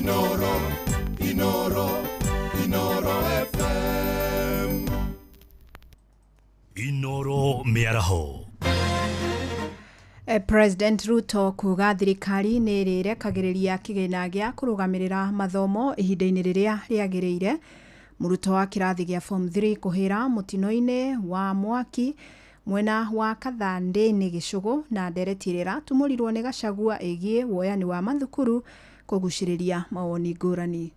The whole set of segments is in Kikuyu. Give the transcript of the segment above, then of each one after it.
Inoro, Inoro, Inoro FM. Inoro mĩaraho. President Ruto kuga thirikari nĩ ĩrĩrekagĩrĩria kĩgĩna gĩa kũrũgamĩrĩra mathomo ihinda-inĩ rĩrĩa rĩagĩrĩire. Mũrutwo wa kĩrathi gĩa form 3 kũhĩra mũtino-inĩ wa mwaki mwena wa Kathandĩ-inĩ Gĩcũgũ, na ndereti ĩrĩa ĩratumũrirwo nĩ Gachagua ĩgiĩ woyani wa mathukuru kũgucĩrĩria mawoni ngũrani.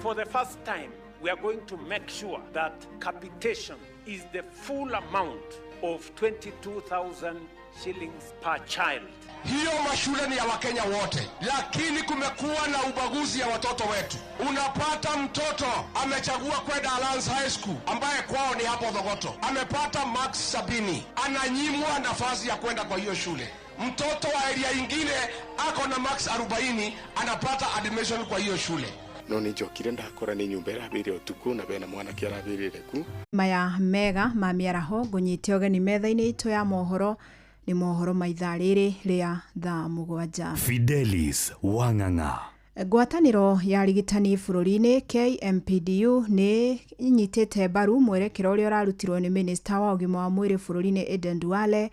For the first time, we are going to make sure that capitation is the full amount of 22,000 shillings per child. Hiyo mashule ni ya Wakenya wote, lakini kumekuwa na ubaguzi ya watoto wetu. Unapata mtoto amechagua kwenda Alliance High School ambaye kwao ni hapo Thogoto, amepata marks 70, ananyimwa nafasi ya kwenda kwa hiyo shule. Mtoto wa area ingine ako na marks 40, anapata admission kwa hiyo shule. No nĩ njokire ndakora nĩ nyũmba ĩrabĩire ũtukũ na bena mwanake arabĩrĩre ku. Maya mega ma mĩaraho, ngũnyite ũgeni metha-inĩ itũ ya mohoro. Nĩ mohoro ma ithaa rĩrĩ rĩa thaa 7. Fidelis Wang'ang'a. Ngwatanĩro ya arigitani bũrũri-inĩ KMPDU nĩ inyitĩte mbaru mwerekera ũrĩa ũrarutirwo nĩ minista wa ũgima wa mwĩrĩ bũrũri-inĩ Aden Duale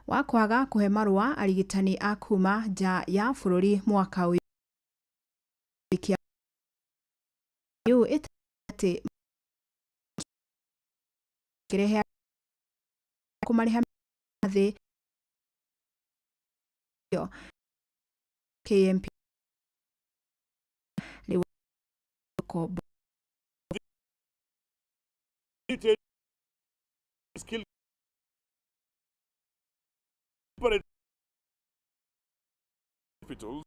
wa kwaga kũhe marũa arigitani a kuma nja ya bũrũri mwaka ũyũ atĩ kĩrehe kũmarĩha thĩ KMP rĩu kombo. Skilled hospitals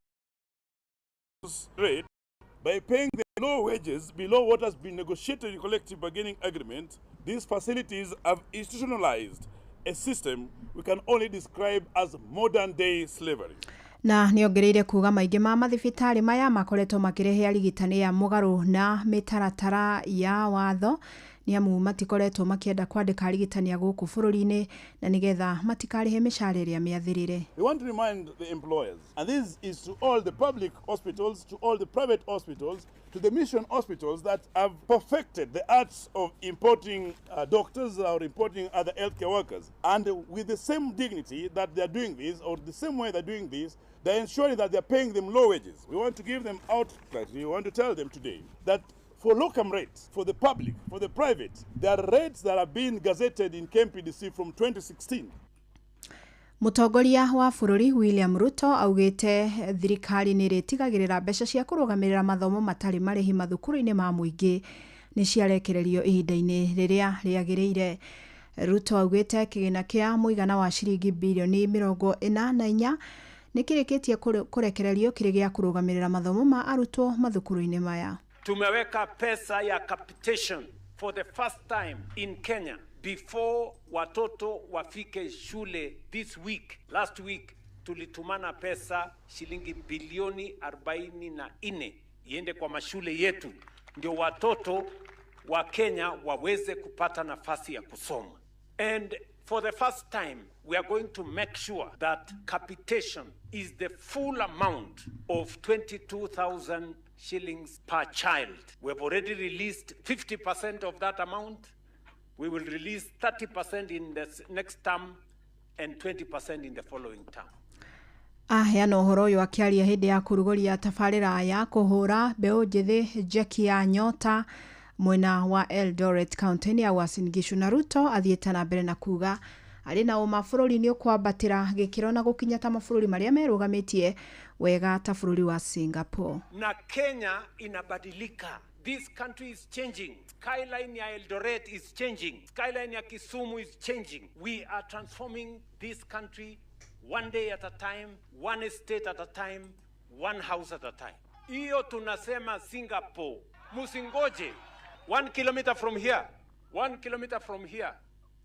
rate by paying the low wages below what has been negotiated in collective bargaining agreement. These facilities have institutionalized a system we can only describe as modern day slavery. Na nĩ ongereire kuga maingĩ ma mathibitarĩ maya makoretwo makĩrehe arigitani ya mũgarũ na mĩtaratara ya watho, nĩ amu matikoretwo makĩenda kwandĩka arigitani a gũkũ bũrũri-inĩ na nĩgetha matikarĩhe mĩcara ĩrĩa mĩathĩrĩre. We want to remind the employers, and this is to all the public hospitals, to all the private hospitals, to the mission hospitals that have perfected the arts of importing doctors or importing other healthcare workers. And with the same dignity that they are doing this, or the same way they're doing this, they're ensuring that they're paying them low wages. We want to give them out, we want to tell them today that for locum rates, for the public, for the private, there are rates that have been gazetted in KMPDC from 2016. Mũtongoria wa bũrũri William Ruto augĩte thirikari nĩ ĩrĩtigagĩrĩra mbeca cia kũrũgamĩrĩra mathomo matarĩ marĩhi mathukuru-inĩ ma mũingĩ nĩ ciarekererio ihinda-inĩ rĩrĩa rĩagĩrĩire. Ruto augĩte kĩgĩna kĩa mũigana wa ciringi birioni 44 nĩ kĩrĩkĩtie kũrekererio kĩrĩ gĩa kũrũgamĩrĩra mathomo ma arutwo mathukuru-inĩ maya. Tumeweka pesa ya capitation for the first time in Kenya before watoto wafike shule this week. Last week tulitumana pesa shilingi bilioni 44 iende kwa mashule yetu ndio watoto wa Kenya waweze kupata nafasi ya kusoma. And for the first time, we are going to make sure that capitation is the full amount of 22,000 shillings per child. We have already released 50% of that amount. We will release 30% in the next term and 20% in the following term. Aheana ũhoro ũyũ akĩaria hĩndĩ ya kũrugũria tabarĩra ya kũhũra mbeũ njĩthĩ njeki ya nyota mwena wa Eldoret kaunti-inĩ ya Uasin Gishu. Na Ruto athiĩte na mbere na kuga arĩ na ũma bũrũri nĩ ũkwambatĩra gĩkĩro na gũkinya ta mabũrũri marĩa merũgamĩtie wega ta bũrũri wa Singapore. Na Kenya inabadilika. This country is changing. Skyline ya Eldoret is changing. Skyline ya Kisumu is changing. We are transforming this country one day at a time, one estate at a time, one house at a time. Hiyo tunasema Singapore. Musingoje. 1 kilometer from here. 1 kilometer from here.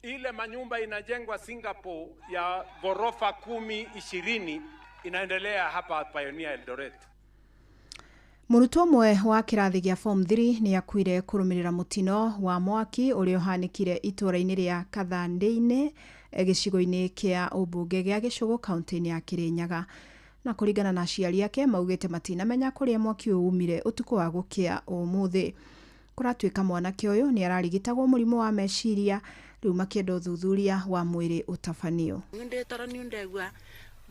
Ile manyumba inajengwa Singapore ya ghorofa 10, 20 inaendelea hapa Pioneer Eldoret. Mũrutwo ũmwe wa kĩrathi gĩa form 3 nĩ akuire kũrũmĩrĩra mũtino wa mwaki ũrĩa ũhanĩkire itũũra-inĩ rĩa Kathandĩ-inĩ gĩcigo-inĩ kĩa ũmbunge gĩa Gĩcũgũ kaunti-inĩ ya Kĩrĩnyaga. Na kũringana na aciari ake, maugĩte matinamenya kũrĩa mwaki ũyũ umire ũtukũ wa gũkĩa ũmũthĩ. Kũratuĩka mwanake ũyũ nĩ ararigitagwo mũrimũ wa meciria, rĩu makĩenda ũthuthuria wa mwĩrĩ ũtabanio. Ndĩtoro nĩ ndegua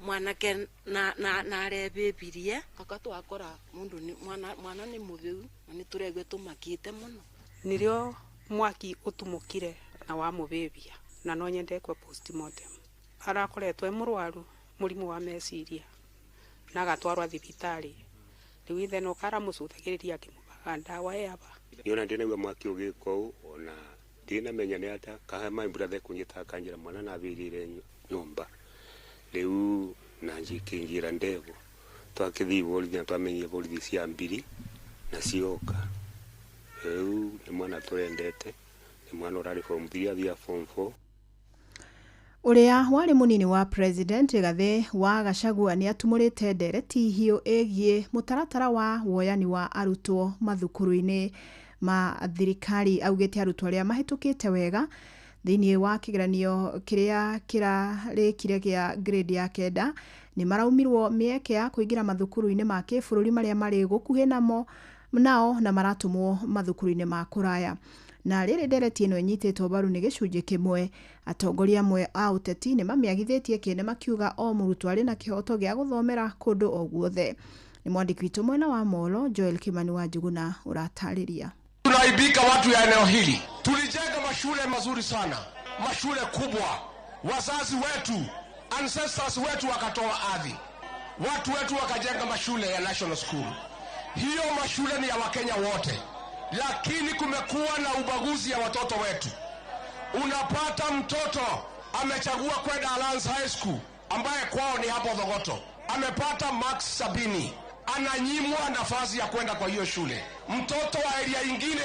mwanake na narebibirie kaka twakora mundu mwana mwana ni muthiu na ni turegwe tumakite muno. Nirio mwaki utumukire na wa mubibia na no nyende kwa postmortem. Arakoretwo murwaru murimu wa meciria na agatwarwa thibitari, riu ithe no karamucuthagiriria akimubaga ndawa yaba. Niona ndinaigua mwaki ugika ona ndinamenya ni ata kaha my brother kunyita kanjira mwana na abirire nyumba riu na njikinjira ndevo twakithi borithi na twamenyire borithi cia mbiri na cioka. Riu ni mwana turendete, ni mwana urari form 3 athia form 4. Ũrĩa warĩ mũnini wa president Rigathĩ wa Gachagua nĩ atumũrĩte ndereti hiũ ĩgiĩ mũtaratara wa woyani wa arutwo mathukuru-inĩ ma thirikari. Augĩte arutwo arĩa mahĩtũkĩte wega thĩinĩ wa kĩgeranio kĩrĩa kĩrarĩkire gĩa grade ya 9 nĩ maraumirwo mĩeke ya kũingĩra mathukuru-inĩ ma kĩbũrũri marĩa marĩ gũkuhĩ namo nao na maratũmwo mathukuru-inĩ ma kũraya. Na rĩrĩ ndereti ĩno ĩnyitĩtwo mbaru nĩ gĩcunjĩ kĩmwe, atongoria amwe a ũteti nĩ mamĩagithĩtie kĩene makiuga o mũrutwo arĩ na kĩhoto gĩa gũthomera kũndũ o guothe. Nĩ mwandĩki witũ mwena wa Molo Joel Kimani wa Njuguna ũratarĩria. Tunaibika watu ya eneo hili, tulijenga mashule mazuri sana, mashule kubwa. Wazazi wetu, ancestors wetu wakatoa ardhi, watu wetu wakajenga mashule ya national school. Hiyo mashule ni ya Wakenya wote, lakini kumekuwa na ubaguzi ya watoto wetu. Unapata mtoto amechagua kwenda Alliance High School ambaye kwao ni hapo Thogoto, amepata marks 70, ananyimwa nafasi ya kwenda kwa hiyo shule. Mtoto wa area ingine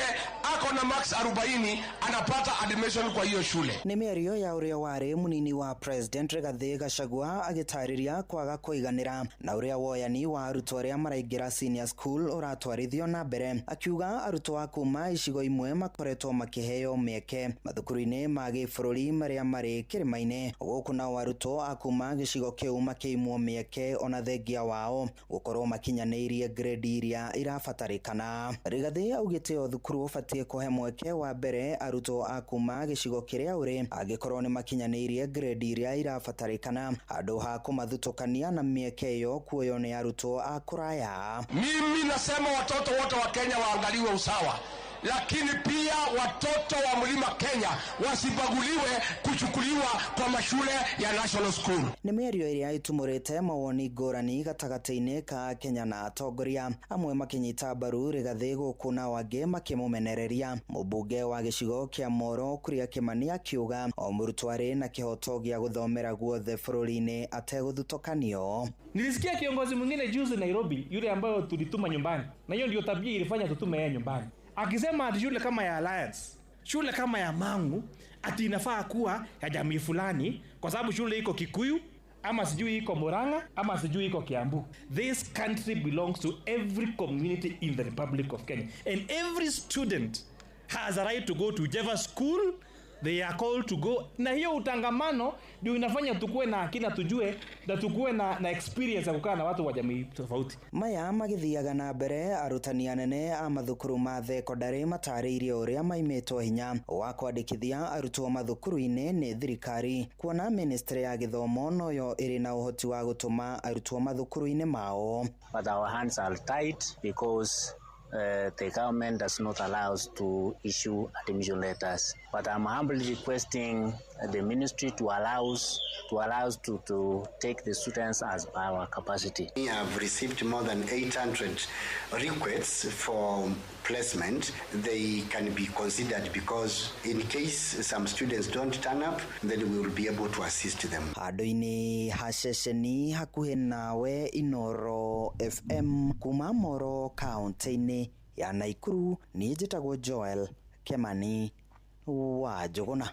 ako na marks 40, anapata admission kwa hiyo shule. Nĩ mĩario ya ũrĩa warĩ mũnini wa president Rigathĩ Gachagua agĩtarĩria kwaga kũiganĩra na ũrĩa woyani wa arutwo arĩa maraingĩra senior school ũratwarithio na mbere, akiuga arutwo a kuma icigo imwe makoretwo makĩheo mĩeke mathukuru-inĩ ma gĩbũrũri marĩa marĩ kĩrĩma-inĩ, gũkũ nao arutwo a kuma gĩcigo kĩu makĩimwo mĩeke ona thengia wao gũkorwo makinyanĩirie grade iria irabatarĩkana. Rigathĩ augĩte o thukuru ũbatiĩ kũhe mweke wa mbere arutwo a kuma gĩcigo kĩrĩa ũrĩ angĩkorwo nĩ makinyanĩirie grade iria irabatarĩkana handũ ha kũmathutũkania na mĩeke ĩyo kuoywo nĩ arutwo a kũraya. Mimi nasema watoto wote wa Kenya waangaliwe usawa, lakini pia watoto wa mlima Kenya wasibaguliwe kuchukuliwa kwa mashule ya national school. Nĩ mĩario ĩrĩa ĩtumũrĩte mawoni ngũrani gatagatĩ-inĩ ka Kenya na atongoria amwe makĩnyita mbaru Rigathĩ gũkũ nao angĩ makĩmũmenereria. Mũmbunge wa gĩcigo kĩa Moro Kuria Kimani akiuga o mũrutwo arĩ na kĩhoto gĩa gũthomera guothe bũrũri-inĩ ategũthutũkanio. Nilisikia kiongozi mwingine juzi Nairobi, yule ambayo tulituma nyumbani, na hiyo ndio tabia ilifanya tutume yeye nyumbani, akisema ati shule kama ya Alliance, shule kama ya Mangu ati inafaa kuwa ya jamii fulani kwa sababu shule iko Kikuyu ama sijui iko Murang'a ama sijui iko Kiambu. This country belongs to every community in the Republic of Kenya, and every student has a right to go to whichever school they are called to go. Na hiyo utangamano ndio inafanya tukue na akina, tujue na tukue na experience ya kukaa na watu wa jamii tofauti. Maya magithiaga na mbere, arutani anene a mathukuru ma thekondarĩ matarĩirie ũrĩa maimĩtwo hinya wa kwandĩkithia arutwo mathukuru-inĩ nĩ thirikari, kuona ministry ya gĩthomo noyo ĩrĩ na ũhoti wa gũtũma arutwo mathukuru-inĩ mao. But our hands are tight because the government does not allow us to issue admission letters. But I'm humbly requesting the ministry to allow us to take the students as per our capacity. We have received more than 800 requests for placement. They can be considered because in case some students don't turn up, then we will be able to assist them. Handũ-inĩ ha ceceni hakuhĩ nawe Inoro FM kuma Moro kaunti-inĩ ya Naikuru, niĩ njĩtagwo Joel Kemani wa Njuguna.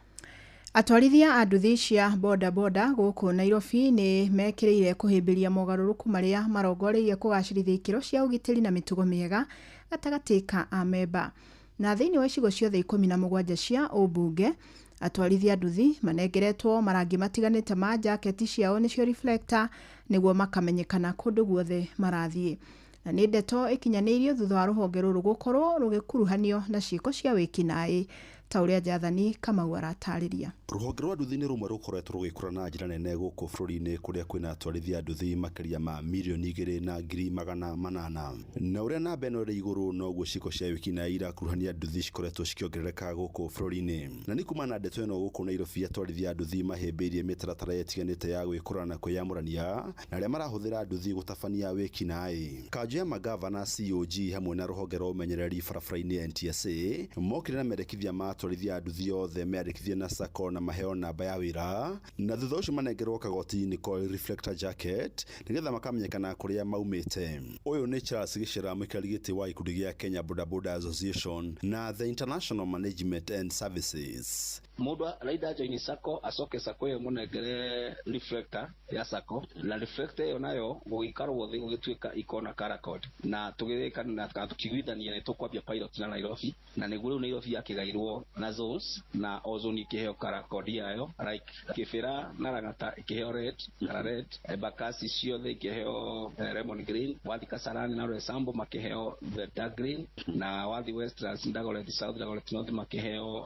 Atwarithia a nduthi cia boda boda gũkũ Nairobi nĩ mekĩrĩire kũhĩmbĩria mogarũrũku marĩa marongoreirie kũgacĩrithia ikĩro cia ũgitĩri na mĩtugo mĩega gatagatĩ ka amemba. Na thĩinĩ wa icigo ciothe 17 cia ũmbunge, Atwarithia nduthi manengeretwo marangi matiganĩte ma jaketi ciao nĩcio reflector nĩguo makamenyekana kũndũ guothe marathiĩ. Na nĩ ndeto ĩkinyanĩirio thutha wa rũhonge rũrũ gũkorwo rũgĩkuruhanio na ciĩko cia wĩkinaĩ ta ũrĩa Jathani Kamau aratarĩria. Rũhonge rwa nduthi nĩ rũmwe rũkoretwo rũgĩkũra na njĩra nene gũkũ bũrũri-inĩ kũrĩa kwĩna atwarithia nduthi makĩria ma 2,800,000 na ũrĩa namba ĩno ĩrĩ igũrũ noguo ciĩko cia wĩkinaĩ irakuruhania nduthi cikoretwo cikĩongerereka gũkũ bũrũri-inĩ. Na nĩ kumana na ndeto ĩno gũkũ Nairobi atwarithia nduthi mahĩmbĩirie mĩtaratara ĩtiganĩte ya gwĩkũrana na kwĩyamũrania na arĩa marahũthĩra nduthi gũtabania wĩkinaĩ. Kanjũ ya magavana COG hamwe na rũhonge rwa ũmenyereri barabara-inĩ NTSA mokire na mendekithia ma atwarithia nduthi othe meandĩkithie na SACCO na maheo namba ya wĩra na thutha ũcio manengerwo kagoti nĩko reflector jacket nĩgetha makamenyekana kũrĩa maumĩte. Ũyũ nĩ Charles Gĩcera, mũikarĩri gĩtĩ wa gĩkundi gĩa Kenya Boda Boda Association na the International Management and Services. Mundu araida join SACCO acoke SACCO ĩyo mũnengere reflector ya SACCO na reflector ĩyo nayo gũgĩikarwo thĩ gũgĩtuĩka ikona color code na tũgĩrĩkanĩra kana tũkĩiguithania nĩ tũkwambia pilot na Nairobi na nĩguo rĩu Nairobi yakĩgairwo na zones na o zone ikĩheo color code yayo like Kibera na Lang'ata ikĩheo red color red, Embakasi ciothe ikĩheo lemon green, wathi Kasarani na Roysambu makĩheo the dark green na wathi Westlands, Dagoretti South, Dagoretti North makĩheo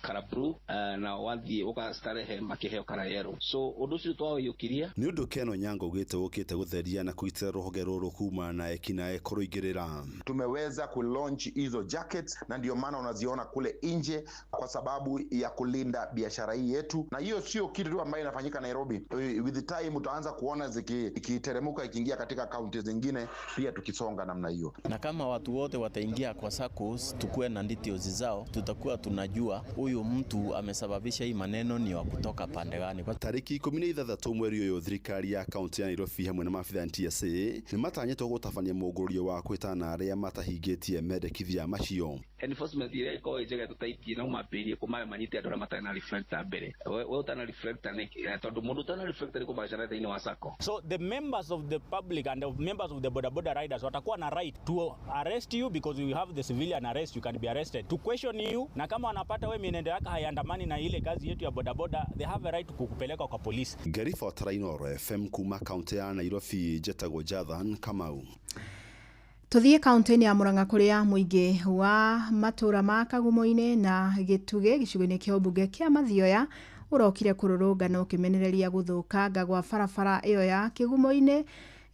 color blue na wathi uka Starehe makĩheo color yellow. So ũndũ ũcio twaũiyũkirie. Nĩ ũndũ Ken Onyango ugĩte ũkĩte gũtheria na kũgitĩra rũhonge rũrũ kuma na ekinaĩ kũrũingĩrĩra. Tumeweza kulaunch hizo jackets na ndio maana unaziona kule nje kwa sababu ya kulinda biashara hii yetu, na hiyo sio kitu tu ambayo inafanyika Nairobi. With the time utaanza kuona zikiteremuka ikiingia katika kaunti zingine pia, tukisonga namna hiyo. Na kama watu wote wataingia kwa SACCOs tukue na details zao, tutakuwa tunajua huyu mtu amesababisha hii maneno ni wa kutoka pande gani. Tariki 16 mweri ũyũ thirikari ya kaunti ya Nairobi hamwe na maabitha NTSA nĩ matanyĩtwo gũtabania mũngũrũrio wa kwĩtana arĩa matahingĩtie mendekithia macio. Enforcement iria ĩkoragwo ĩ njega tũtaitie no mambĩrĩrie kũmahe manyite andũ arĩa matarĩ na reflector mbere. We ũtana reflector nĩ tondũ mũndũ ũtana reflector nĩ kũmacana thĩinĩ wa SACCO. So the members of the public and the members of the boda boda riders watakuwa na right to arrest you because you have the civilian arrest, you can be arrested, to question you, na kama wanapata we mienendo yako haiandamani na ile kazi yetu ya bodaboda, they have a right kukupeleka kwa polisi. Ngĩribotera Inooro FM kuma kaunti ya Nairobi, njetagwo Jathan Kamau. Tuthiĩ kaunti-inĩ ya Murang'a kũrĩa mũingĩ wa matũra ma Kagumo-inĩ na Gĩtugĩ gĩcigo-inĩ kĩa ũmbunge kĩa Mathioya ũrokire kũrũrũngana ũkĩmenereria gũthũkanga gwa barabara ĩyo ya Kĩgumo-inĩ,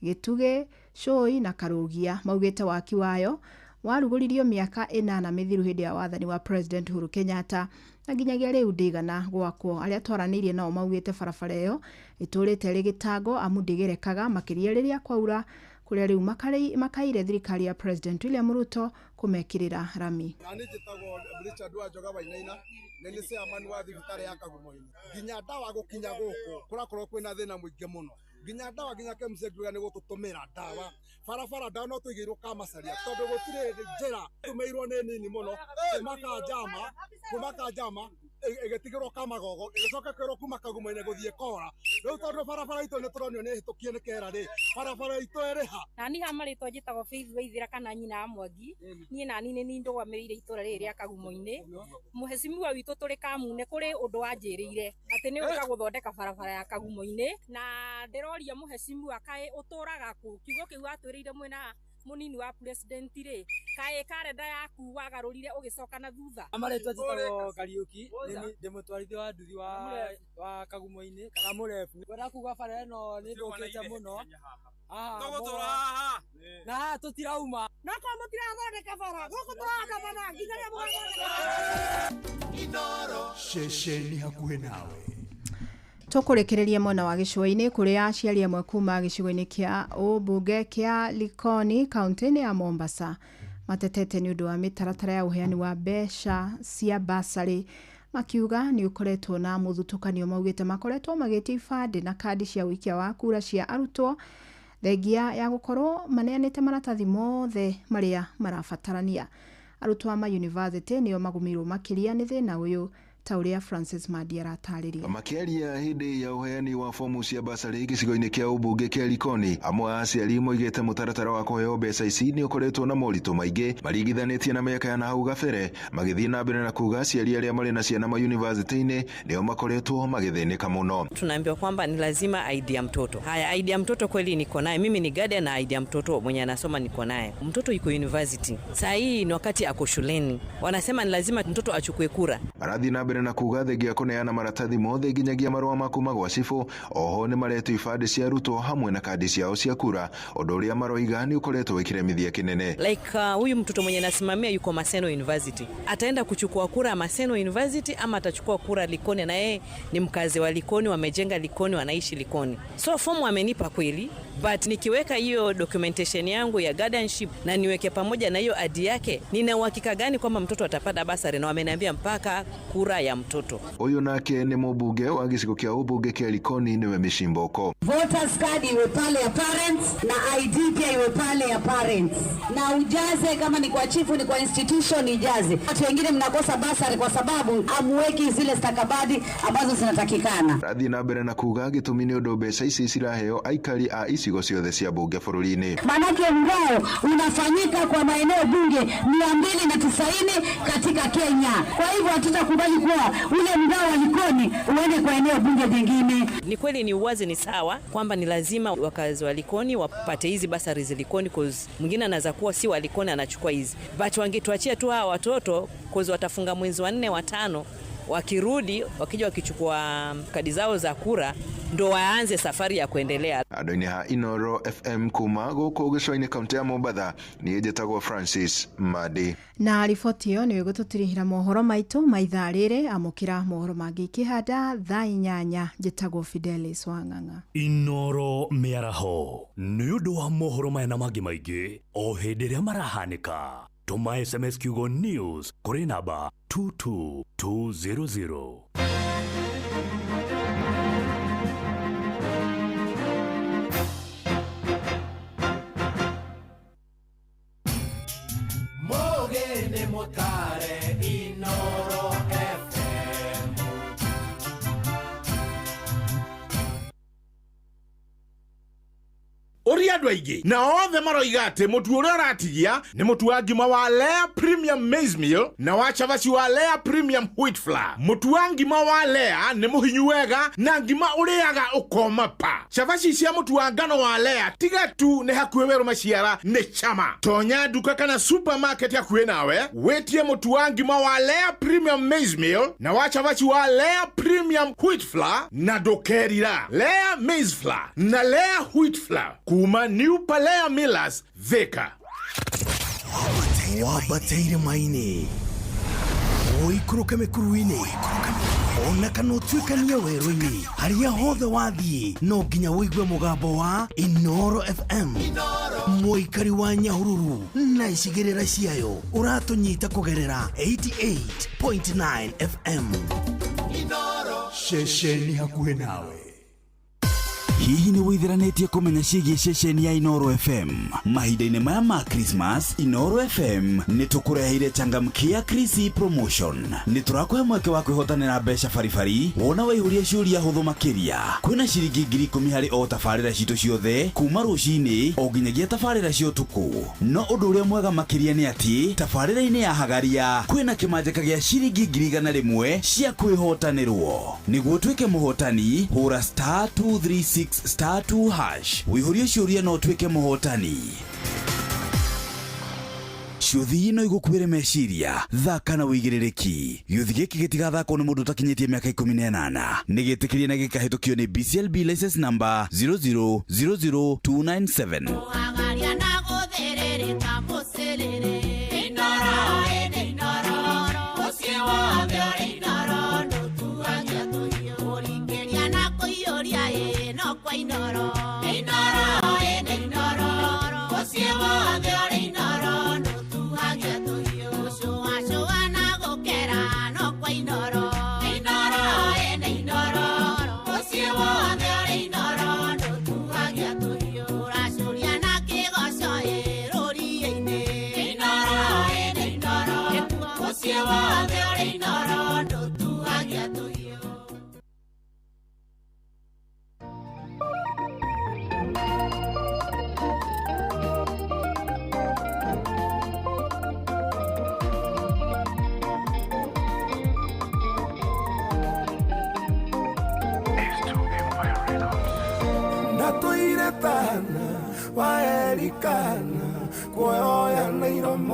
Gĩtugĩ, Cũi na Karũgia. Maugĩte waki wayo warugũririo mĩaka 8 mĩthiru hĩndĩ ya wathani wa President Uhuru Kenyatta na nginyagia rĩu ndĩigana gwakwo. Arĩa twaranĩirie nao maugĩte barabara ĩyo ĩtũrĩte ĩrĩ gĩtango amu ndĩgerekaga makĩria rĩrĩa kwaura, kũrĩa rĩu makaire thirikari ya President William Ruto kũmekĩrĩra rami. Nani njĩtagwo Richard Wanjoga Wainaina, nĩ nĩ chairman wa thibitarĩ ya Kagumo-inĩ. Nginya ndawa gũkinya gũkũ kũrakorwo kwĩna thĩna mũingĩ mũno, nginya ndawa nginya KEMSA nĩ gũtũtũmĩra ndawa barabara ndawa no tũigĩirwo Kamacaria tondũ gũtirĩ njĩra tũmĩirwo nĩ nini mũno kuma Kanjama ĩgĩtigĩrwo Kamagogo ĩgĩcoka ĩkerwo kuma Kagumo-inĩ gũthiĩ Kora. Rĩu tondũ barabara itũ nĩ tũronio nĩ ĩhĩtũkie nĩ kera rĩ, barabara itũ ĩrĩ ha? Nani ha marĩtwa njĩtagwo Faith Waithera kana nyina wa Mwangi. Niĩ nani nĩ niĩ ndũgamĩrĩire itũra rĩrĩ rĩa Kagumo-inĩ. Mũhecimiwa witũ tũrĩ Kamune kũrĩ ũndũ wanjĩrĩire atĩ nĩ ũka gũthondeka barabara ya Kagumo-inĩ, na ndĩroria mũhecimiwa kaĩ ũtũraga kũ? Kiugo kĩu watwĩrĩire mwena mũnini wa president rĩ, kaĩ karenda yaku wagarũrire ũgĩcoka na thutha? Marĩtwa njĩtagwo Kariũki, ndĩ mũtwarithia wa nduthi wa Kagumo-inĩ kana mũrebu. Ngwenda kuga bara ĩno nĩ ĩthũkĩte mũno na haha tũtirauma. No korwo mũtirathondeka bara gũkũ tũrandamana nginya rĩrĩa mũgathondeka. Inooro ceceni hakuhĩ nawe. Tũkũrĩkĩrĩria mwena wa gĩcũa-inĩ kũrĩa aciari amwe kuma gĩcigo-inĩ kĩa ũmbunge kĩa Likoni kaunti-inĩ ya Mombasa matetete nĩ ũndũ wa mĩtaratara ya ũheani wa mbeca cia basarĩ, makiuga nĩ ũkoretwo na mũthutũkanio. Maugĩte makoretwo magĩtia ibandĩ na kandi cia ũikia wa kura cia arutwo thengia ya gũkorwo maneanĩte maratathi mothe marĩa marabatarania. Arutwo a mayunivasĩtĩ nĩo magũmĩirwo makĩria nĩ thĩna ũyũ Ta ũrĩa Francis Mandi aratarĩria. Makĩaria hĩndĩ ya ũheani wa fomu cia basarĩ gĩcigo-inĩ kĩa ũmbunge kĩa Likoni, amwe a aciari moigĩte mũtaratara wa kũheo mbeca ici nĩ ũkoretwo na moritũ maingĩ maringithanĩtie na mĩaka ya na hau gabere, magĩthiĩ na mbere na kuga aciari arĩa marĩ na ciana mayunivasĩtĩ-inĩ nĩo makoretwo magĩthĩnĩka mũno. Tunaambiwa kwamba ni lazima ID ya mtoto. Haya, ID ya mtoto kweli niko naye. Mimi ni guardian na ID ya mtoto mwenye anasoma niko naye. Mtoto yuko university. Saa hii ni wakati ako shuleni. Wanasema ni lazima mtoto achukue kura. Marathiĩ na mbere na kuga thengia kũneana maratathi mothe nginyagia marũa ma kuma gwa cibũ, oho nĩ maretwo ibandĩ cia arutwo hamwe na kandi ciao cia kura, ũndũ ũrĩa maroiga nĩ ũkoretwo wĩ kĩremithia kĩnene. Like huyu mtoto mwenye nasimamia yuko Maseno University. Ataenda kuchukua kura Maseno University ama atachukua kura Likoni, na yeye ni mkazi wa Likoni, wamejenga Likoni, wanaishi Likoni. So fomu amenipa kweli, but nikiweka hiyo documentation yangu ya guardianship na niweke pamoja na hiyo ID yake, nina uhakika gani kwamba mtoto atapata basari? Na wameniambia mpaka kura ya mtoto. Ũyũ nake nĩ mũmbunge wa gĩcigo kĩa ũmbunge kĩa Likoni nĩwe Mĩcimboko. Voters card iwe pale ya parents na ID pia iwe pale ya parents, na ujaze kama ni kwa chifu ni kwa institution ijaze. Watu wengine mnakosa basari kwa sababu hamuweki zile stakabadhi ambazo zinatakikana. Rathiĩ na mbere na kuga gĩtũmi nĩ ũndũ mbeca ici ciraheo aikari a icigo ciothe cia mbunge bũrũri-inĩ. Manake mgao unafanyika kwa maeneo bunge 290 katika Kenya. Kwa hivyo hatutakubali kuwa ule mgao wa Likoni uende kwa eneo bunge jingine. Ni kweli, ni uwazi, ni sawa kwamba ni lazima wakazi wa Likoni wapate hizi basari za Likoni, cause mwingine anaweza kuwa si wa Likoni anachukua hizi, but wangetuachia tu hawa watoto cause watafunga mwezi wa 4 wa 5, wakirudi wakija wakichukua kadi zao za kura ndo waanze safari ya kuendelea. Andũ-inĩ ha Inoro FM kuma gũkũ gĩcũa-inĩ kaunti ya Mombatha, niĩ njĩtagwo Francis Madi. Na riboti ĩyo nĩyo ĩgũtũtirihĩra mohoro maitũ ma ithaa rĩrĩ. Amũkĩra mohoro mangĩ ikĩhanda thaa 8. Njĩtagwo Fidelis Wang'ang'a. Inoro mĩaraho nĩ ũndũ wa mohoro maya na mangĩ maingĩ o hĩndĩ ĩrĩa marahanĩka, tũma SMS kiugo news kũrĩ namba 22200. Mogene motare Inoro FM. Ũria andũ aingĩ na othe maroiga atĩ mũtu ũrĩa ũratigia nĩ mũtu wa ngima wa Lea Premium Maize Meal na wa cabaci wa Lea Premium Wheat Flour. Mũtu wa ngima wa Lea nĩ mũhinyu wega na ngima ũrĩaga ũkoma pa. Cabaci cia mũtu wa ngano wa Lea tiga tu nĩ hakuhĩ werũ maciara nĩ chama. Tonya nduka kana supermarket hakuhĩ nawe wĩtie mũtu wa ngima wa Lea Premium Maize Meal na wa cabaci wa Lea Premium Wheat Flour na ndũkerira. Lea Maize Flour na Lea Wheat Flour kuma New Palea Millers, Thika. Wambateire maini ũikũrũke mĩkuru-inĩ ona kana ũtuĩkanie werũ-inĩ, harĩa hothe wathiĩ no nginya ũigue mũgambo wa Inoro FM. Mũikari wa Nyahururu na icigĩrĩra ciayo ũratũnyita kũgerera 88.9 FM. Ceceni hakuhĩ nawe. Hihi nĩ wĩithiranĩtie kũmenya ciĩgiĩ ceceni ya Inoro FM? Mahinda-inĩ maya ma Christmas, Inoro FM nĩ tũkũreheire changamkia Krisi promotion. Nĩ tũrakũhe mweke wa kwĩhotanĩra mbeca baribari wona waihũria ciũria hũthũ makĩria. Kwĩna ciringi 10,000 harĩ o tabarĩra citũ ciothe kuma rũcinĩ o nginyagia tabarĩra cia ũtukũ. No ũndũ ũrĩa mwega makĩria nĩ atĩ tabarĩra-inĩ ya Hagaria kwĩna kĩmanjĩka gĩa ciringi 100,000 cia kwĩhotanĩrwo. Nĩguo ũtuĩke mũhotani, hũra star 236 star 2 hash wĩihũrie ciũria na ũtuĩke mũhotani. Ciũthi no igũkuĩre meciria, thaka na wĩigĩrĩrĩki. Gĩũthi gĩkĩ gĩtigathakwo nĩ mũndũ ũtakinyĩtie mĩaka 18. Nĩ gĩtĩkĩrie na gĩkahĩtũkio nĩ BCLB license number 0000297. Kũhagaria na gũthĩrĩrĩka mũcĩrĩrĩ. Inoro ĩnĩ inoro, mũciĩ wothe ũrĩ inoro, ndũtuagia tũhiũ. Kũringĩria na kũiyũria ĩ no kwa inoro. Inoro ĩnĩ inoro, mũciĩ wothe ũrĩ inoro, ndũtuagia tũhiũ. Gũcũacũa na gũkera no kwa inoro. Inoro ĩnĩ inoro, mũciĩ wothe ũrĩ inoro, ndũtuagia tũhiũ. Ũracũria na kĩgoco ĩ rũriĩ-inĩ. wetana wa Elikana kuoya na iromo.